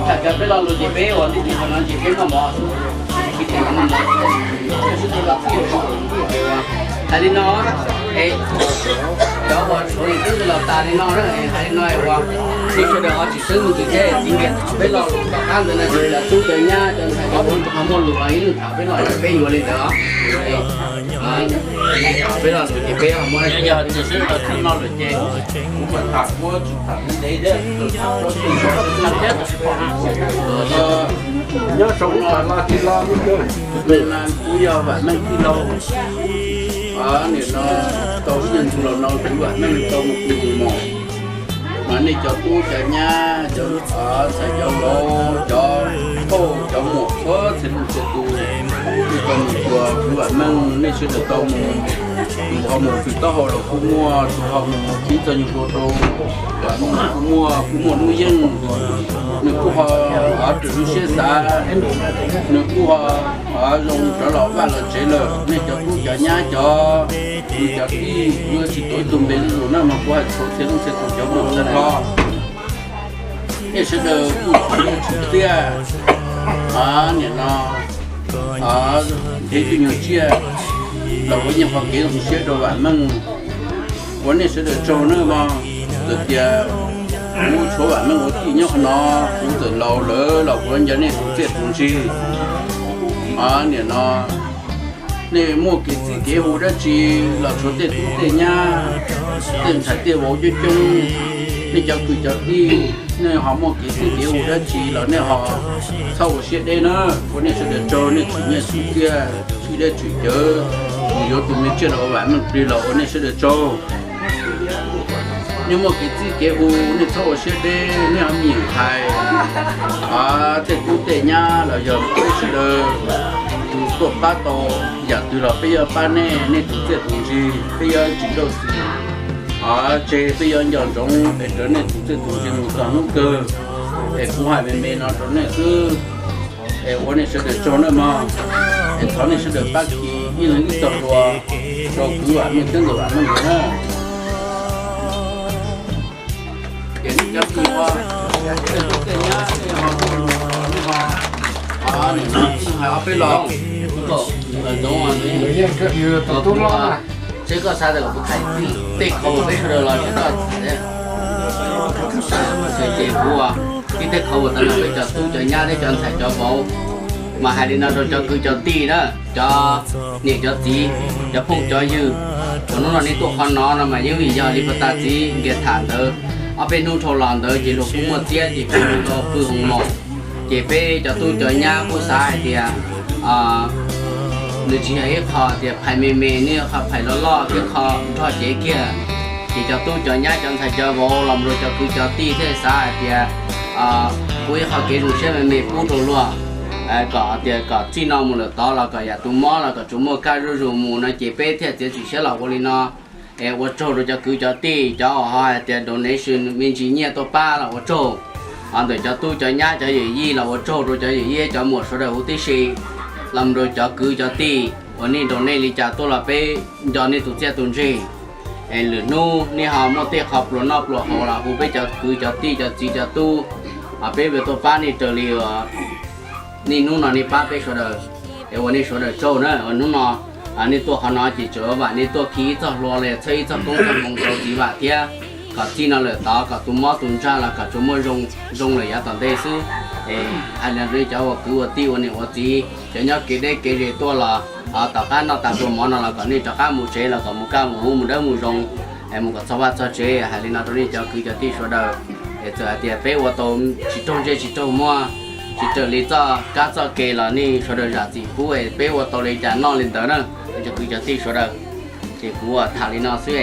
Tham cov peb lo lus ces peb ua tib tsis no ces peb noj mov, tsis tham no, hais li no, es cov uas tshuav li twb los tas li no, hais li no uas nej sawv daws ho tsis xeeb mus ces thiaj txiv nkias tham peb lo lus tom qab ntawd no ces cov tub cov nyab cov ntxhais cov phooj ywg ho muaj lus los ib leeg tham peb lo peb yuav li ntawd. Peb los ces peb ho muab yog tsis xeeb los tham no lawm ces kuv mam tham, kuv tsis tham ntev thiab. Nyob saum ub tham los tsis los li. Kuv yog Vam Meej tij laug. Nim no tau ib nyuag ntu los no kuv Vam Meej tau mus pw mus mos, mas nej cov tub cov nyab, cov ntxhais cov vauv, cov phauj cov muam txhua txhia leej txhia tus, nej cov mus cuag kuv Vam Meej, nej sawv daws tau mus, tus ho mus pw taub hau los kuj muaj, tus ho mus khib txog nyuag hlua rau kuj muaj, kuj muaj hnub yeej, nws kuj ho raws lub siab xav, nws kuj ho zoo rov los vaj los tsev lawm. Nej cov tub cov nyab cov, cov tij, yuav tsis tuav ib tug npe zuj zus na mas kuv hais txhua txhia leej txhia tus cov muam cov hlob, nej sawv daws kuj txhob txhawj txhawj txiaj. Nim no nrhiav ib tug nyuag tsiaj los ua ib nyuag qhov kev zoo siab rau Vam Meej, ua nej sawv daws tsaug nawb mog. Txawm tias kuv tshuav Vam Meej ua tij nyob qhov no, kuv txawm laus lawm los kuv nco nej tus txiaj tus ntsig. Nim no nej muaj kev txij kev hu dab tsi los tshuav tej tub tej nyab, tej ntxhais tej vauv coob coob, nej cov kwv cov tij, nej ho muaj kev txij kev hu dab tsi los nej ho txhob ua siab deb na. Ua nej sawv daws tsaug, nej tsim nyiaj tsim txiaj, tsim dej tsim cawv, mus yuav tus me tsiaj los ua Vam Meej plig los ua nej sawv daws tsaug. Nej muaj kev txij kev hu, nej txhob ua siab deb, nej ho me nyuam hais tej tub tej nyab los yog peb sawv daws tus tuaj pab tau yam twg los peb yuav pab nej, nej tus txiaj tus ntsig peb yuav tsis nrauj txim. Tseg peb yuav nco ntsoov es raws nej tus txiaj tus ntsig mus txog hnub kawg. Es kuv hais me me no rau nej xwb, es ua nej sawv daws tsaug nawb mog. Es thov nej sawv daws pab kis ib leeg ib txoj hlua rau kwv Vam Meej thiab nkawd Vam Meej na. Ces nej cov kwv, tej tub tej nyab, nej ho, nej ho, nim no hais ob peb lo, Ntxoov, seb koj xav tias kom kuv tham tej qhov uas peb sawv daws los seb koj tham thiab. Ces kuv, tib tej qhov uas tau nrog peb cov tub cov nyab thiab cov ntxhais cov vauv, mas hais li no rau cov kwv cov tij na, cov niam cov txiv, cov phooj cov ywg, thaum hnub no nej tuaj qhov no no mas yeej vim yog li puag ta txiv nkias tham ntawd, ob peb hnub dhau los ntawd ces luag kuj muaj txiab ces kuj tau pw hoos maum. Ces peb cov tub cov nyab kuj xav hais tias nws tsis yog ib qho tias phais me me, nws yog qho phais loj loj thiab qho nrog cev kiag. Ces cov tub cov nyab cov ntxhais cov vauv los mus rau cov kwv cov tij thiaj xav hais tias pub ib qho kev zoo siab me me pub rau luag, kom tias kom txij no mus lawm tod los kom yam tus mob los kom tsuas muaj kaj zuj zus mus no ces peb thiaj txiav txim siab los ua li no. Es ua tsaug rau cov kwv cov tij, cov uas ho hais tias donation me ntsis nyiaj tuaj pab los ua tsaug. Ho ntawm cov tub cov nyab cov yawm yij los ua tsaug rau cov yawm yij cov muam sawv daws huv tib si, los mus rau cov kwv cov tij uas nej nrog nej li cas tuaj los peb nco nej tus txiaj tus ntsig. Es lwm hnub nej ho muaj tej qho pluas noj pluas haus los hu peb cov kwv cov tij cov txiv cov tub, ho peb yuav tuaj pab nej raws li uas niaj hnub no nej pab peb sawv daws. Es ua nej sawv daws tsaug na, ua hnub no nej tuaj qhov no ces tsuas vam nej tuaj khi ib txoj hlua los yog txhawb ib txoj koob txoj hmoo rau txiv Vam thiab, kom txij no lawm tod kom tus mob tus ntsag los kom tsuas muaj zoo zoo lawm yav tom ntej xwb. Es hais li no rau nej cov ua kwv ua tij ua niam ua txiv, cov nyob kev deb kev ze tuaj los tom qab noj tas pluas mov no los kom nej rov qab mus tsev los kom mus kaj mus ub mus dawb mus zoo, mus kom txog vaj txog tsev. Hais li no rau nej cov kwv cov tij sawv daws, es txawm hais tias peb ua tau tsis raug ntsej tsis raug muag, tsis raws li txoj kab txoj ke los nej sawv daws zam txim pub es peb ua tau li cas noj li ntawd na, cov kwv cov tij sawv daws. Ces kuv tham li no xwb,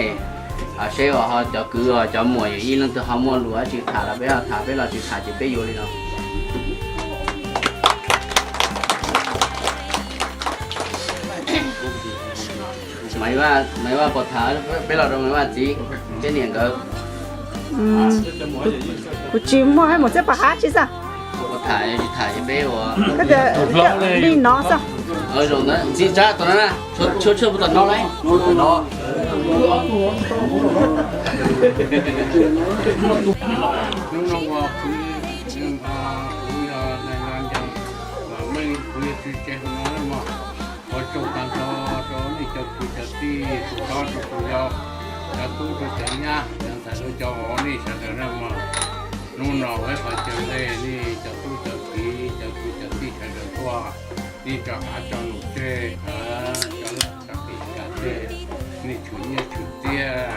seb uas ho cov kwv cov muam yog ib leej twg ho muaj lus dab tsi tham los peb ho tham, peb los tsis tham ces peb yuav li no. Maiv Vaj puas tham, peb los rau Maiv Vaj txiv thiab niam nkawd. Kuv tsis muaj ib mus txiaj pom hab tsi xwb. Puas tham tsis tham ces peb ua li no xwb. Zoo ntawd txiv tsab tom no na, tshuav tshuav puas tom no lauj? Hnub no ua kuv, kuv Tsis tsev hauv no mog, ua tsaug tag nrho rau nej cov kwv cov tij, tus hlob rau tus yau, cov tub rau cov nyab, cov ntxhais rau cov vauv, nej sawv daws na mog. Hnub no ua ib qho caw nej, nej cov tub cov kiv, cov kwv cov tij sawv daws tuaj, nej tso qav tso num tseg, tso laj tso kam tseg, nej tshwm nyiaj tshwm txiaj,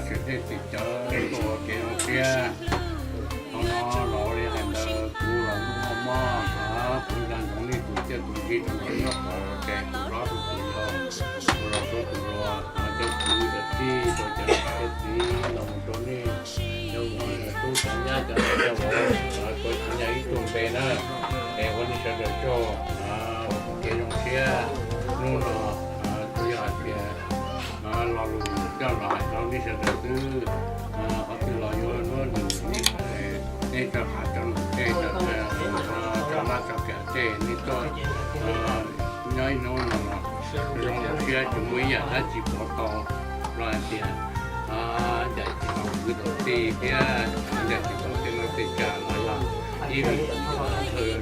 sawv daws txhim cawv tuaj ua kev zoo siab. Thaum no los li hais ntawd kuv los muaj mob, kuv nco ntsoov nej tus txiaj tus ntsig rau ntawm nraub qaum, ces tus hlob rau tus yau, tus laus rau tus hluas, cov kwv cov tij rau cov niam cov txiv, los mus rau nej cov tub cov nyab cov ntxhais cov vauv, kuv tsis nco ib tug npe na, es ua nej sawv daws tsaug, ua kev zoo siab. Hnub no kuj yog hais tias lo lus coj los hais rau nej sawv daws xwb, qhov twg los yuav luag lus, nej tso qav tso num tseg, tso laj tso kam tseg, nej tuaj nyob ib hnub no los zoo siab tsis muaj ib yam dab tsi pov tau los hais tias ncaim tsis tau kwv tau tij thiab ncaim tsis tau tej neej tej tsa no yog ib vim ntshaw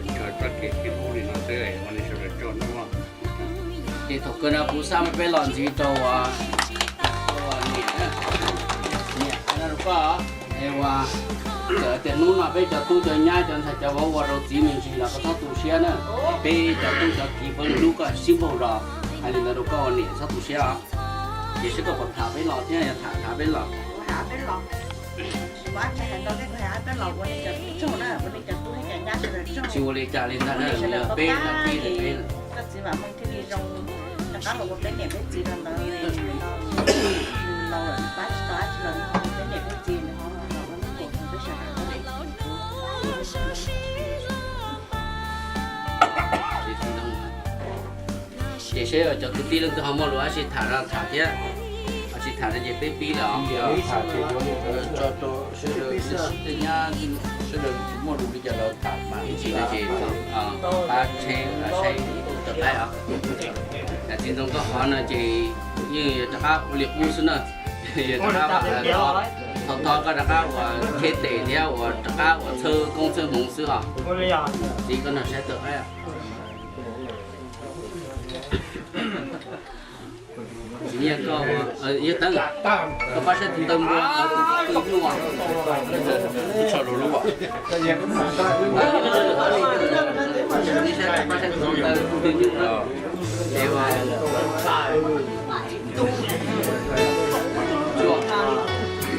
txoj kev sib hlub li no xwb, ua nej sawv daws tsaug nawb mog. Ces thaum kawg no kuv xav peb los ntxiv rau uas, niam, niam, rau koj, es uas txawm tias hnub no peb cov tub cov nyab cov ntxhais cov vauv ua rau txiv me ntsis los koj txhob tu siab na. Peb cov tub cov kiv peb hlub koj sib npaug los, hais li ntawd rau koj ua niam txhob tu siab os. Ces seb koj puas tham peb los thiab, yog tham tham peb los. Tsis ua li cas li ntag na, peb, peb, peb, Ces seb cov kwv tij leej twg ho muaj lus dab tsi tham no tham thiab, ho tsis tham no ces peb pib lawm os. Tso rau sawv daws tej nyab sawv daws muaj lus li cas los tham mas ib ntsis no ces pab tsheb saib tawm qaib os. Yam txiv ntxoo koj qhov no ces yeej rov qab ua li qub xwb na. Yog rov qab, thov thov koj rov qab uas cheb tes thiab uas rov qab uas txhawb koob txhawb hmoov xwb os. Txiv koj nrog saib tawm qaib. Tsis nyiaj koj, yog teeb, koj pab saib tus ntawd npua, tus nyuj, tus tsho lub lub. Pab saib tus ntawd tus nyuj na.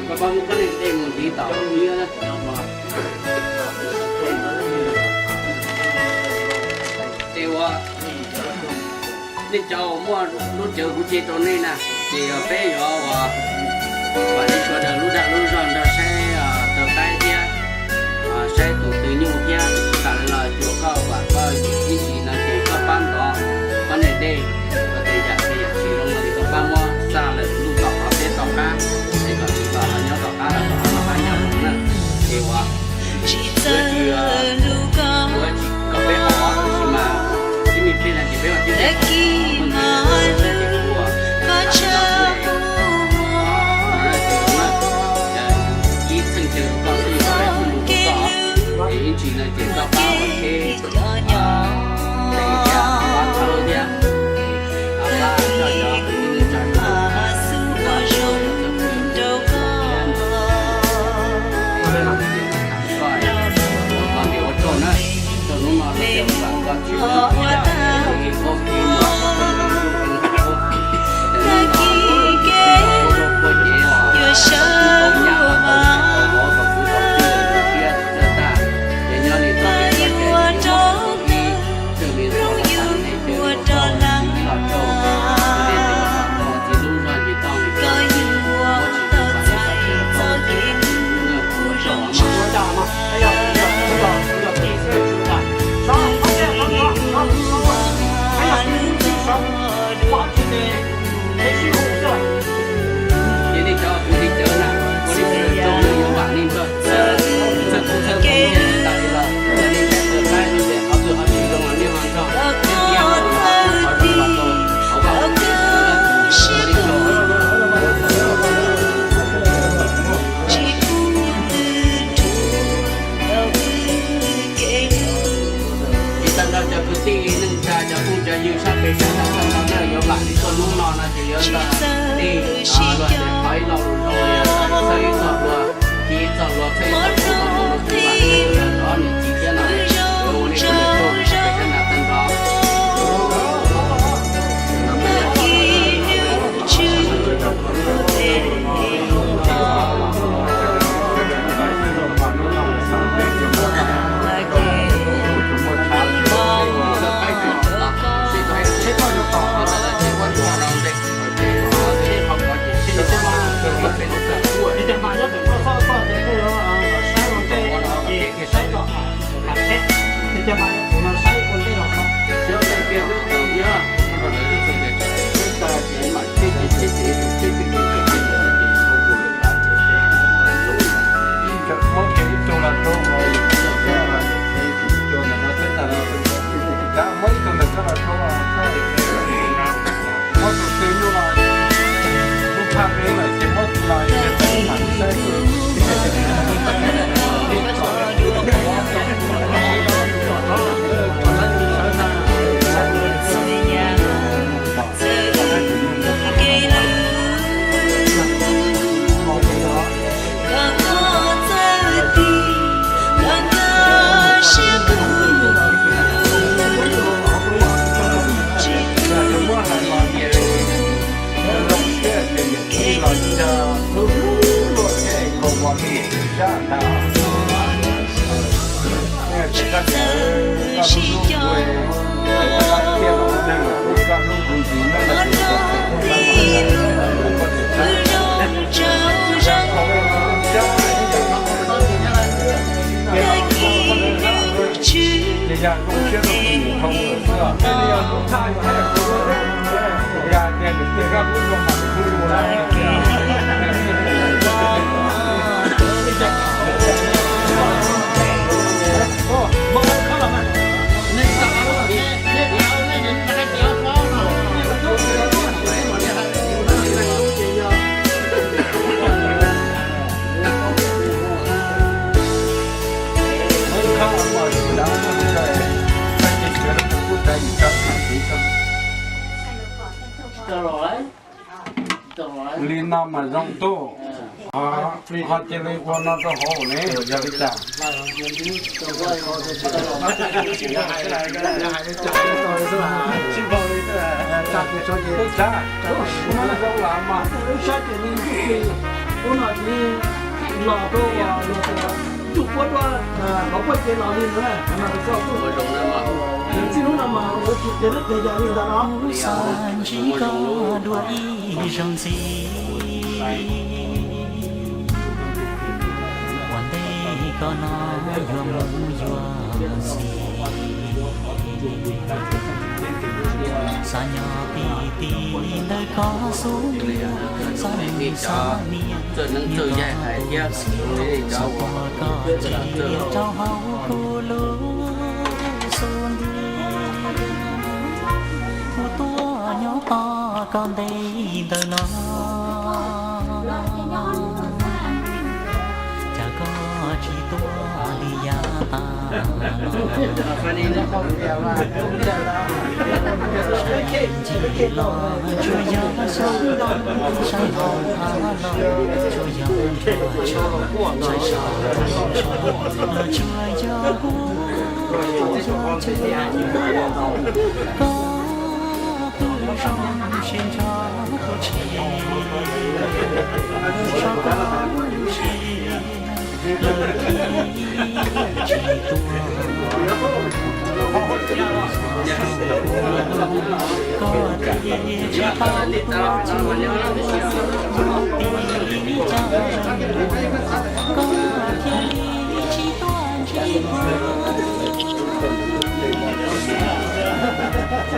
Koj pab muab koj nej tej mus ntiv tom lub liab na. Ces ua nej cov uas muaj lub cawv kuv ce rau nej na, ces yog peb yuav ua, vam nej sawv daws lub dag lub zog nrog saib tawm qaib thiab saib tus twg nyuj thiab, tam sim no los cuag koj vam koj ib ntsis no ces koj pab ntov koj nej dej, koj tej yam tej yam tsis zoo no ces koj pab muab xa lawm lub tom qhov teb tom qab, es kom tsis kom nyob tom qab los kom noj qab nyob zoo na. Ces ua, yuav tsis, yuav tsis kom peb haus tab sis mas ib me pliag no ces peb mam tib teb qhov no ces kuv ua, ib txheej caw koj xwb yuav peb txheej mus rau koj, es ib ntsis no ces koj Li no mas zoo tuj, ho cia li ua no rau hauv ne, yog li cas? Ua no zoo los mas, ua no los rau, los rau ntuj puab dua, qhov puab cev los li ntawd na, no rau koj. Txij hnub no mas ua tsis tias lub teg yog li ntawd no. Kuv xav ntsib koj dua ib zaug ntxiv, ua ntej koj no yuav mus yuav ntxiv. Xav nyob ti ti ntawm koj xub ntiag, xav nws xav niam, niam los tu siab, xav ua koj ntxim rau hauv kuv lub xub ntiag. Kuv tuaj nyob tos koj ntev ntawm no, cas koj tsis tuaj li yav tas los. Ntsis los tsuas yog xyoob ntoo, saib hauv av los tsuas yog nruab tsho, saib saum ntoo los tsuas yog huab, yog tsuas yog koj pw zoo sib nrog kuv tshis, tso koj lub siab lawm ib tsis tuaj. Koj tias tsis tau tuaj tsuas yog tim li cas, koj cia li tsis tuaj ntsib kuv.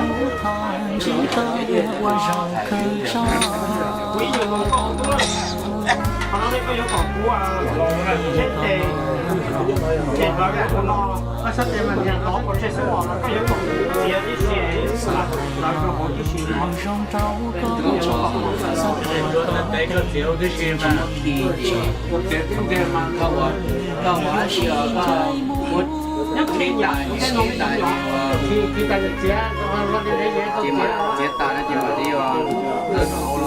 Kuv thov ntsib koj ua zaum kawg tso. Zoo rau koj, xav tuaj koj teb. Txiav tas no ces mam li yuav, lawv rau hauv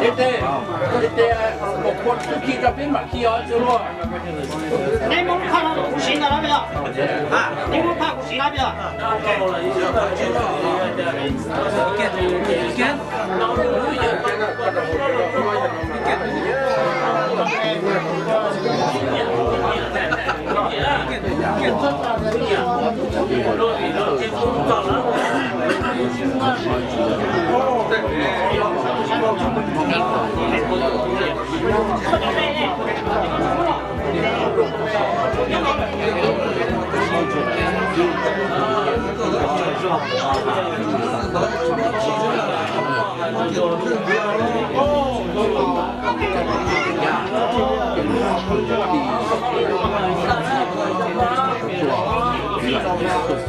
Ib teg, ib teg, kuv khi rau peb mam khi os, tsis ua luaj. Neb muab phaj no rau kuv siv ntawm no yog? Neb muab phaj kuv siv no yog? Thiab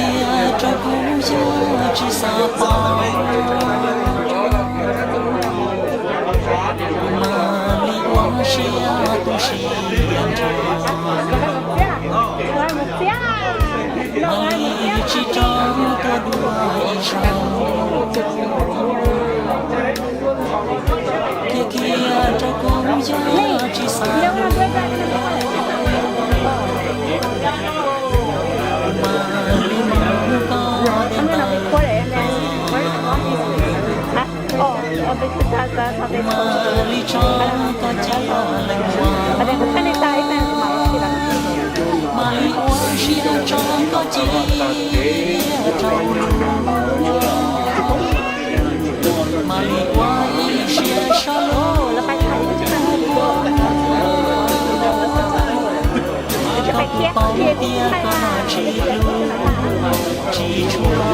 kiag rau kuv yog tsis xav pom, kuv mam li ua siab tu siab nrho, mam li tsis rov tuaj dua ib zaug. Thiab kiag rau kuv yog tsis xav, kuv mam li mus koj tej ntawd, kuv mam li tso koj cia leej txhua, mam li ua siab tso koj cia rau, mam li ua ib siab sab lub, koj paub tias koj tsis hlub tsis tshua,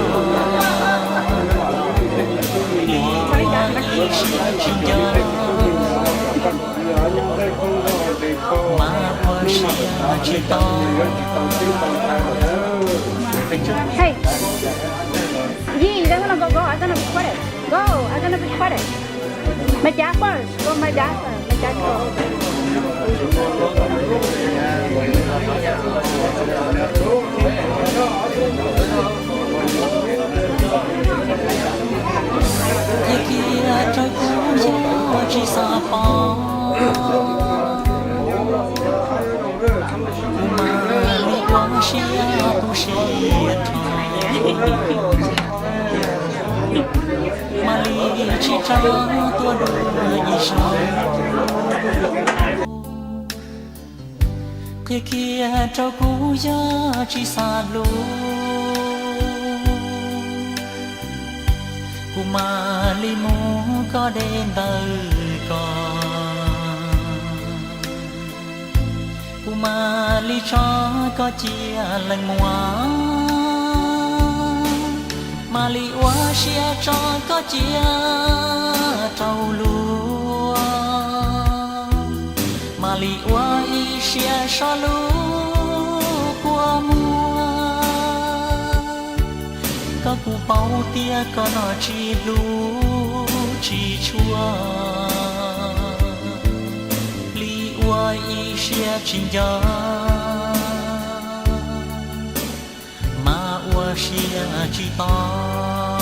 li ua ib siab tsis nco. Mas ua siab tsis tau. Hey, Yi, you guys wanna go? Go, I'm gonna record it. Go, I'm gonna record it. My dad first. Go, my dad first. My dad first. Qhia kiag rau kuv yog tsis xav pom, kuv mam li ua siab tu siab rho, mam li tsis tso tuaj dua ib zaug. Qhia kiag rau kuv yog tsis xav hlub, kuv mam li muab koj de ntawm ko, kuv mam li tso koj cia leej muam, mam li ua siab tso koj cia rau luag, mam li ua ib siab so lub kua muag. Koj kuj paub tias koj no tsis hlub tsis tshua, li ua ib siab tsis nco, mas ua siab tsis tau.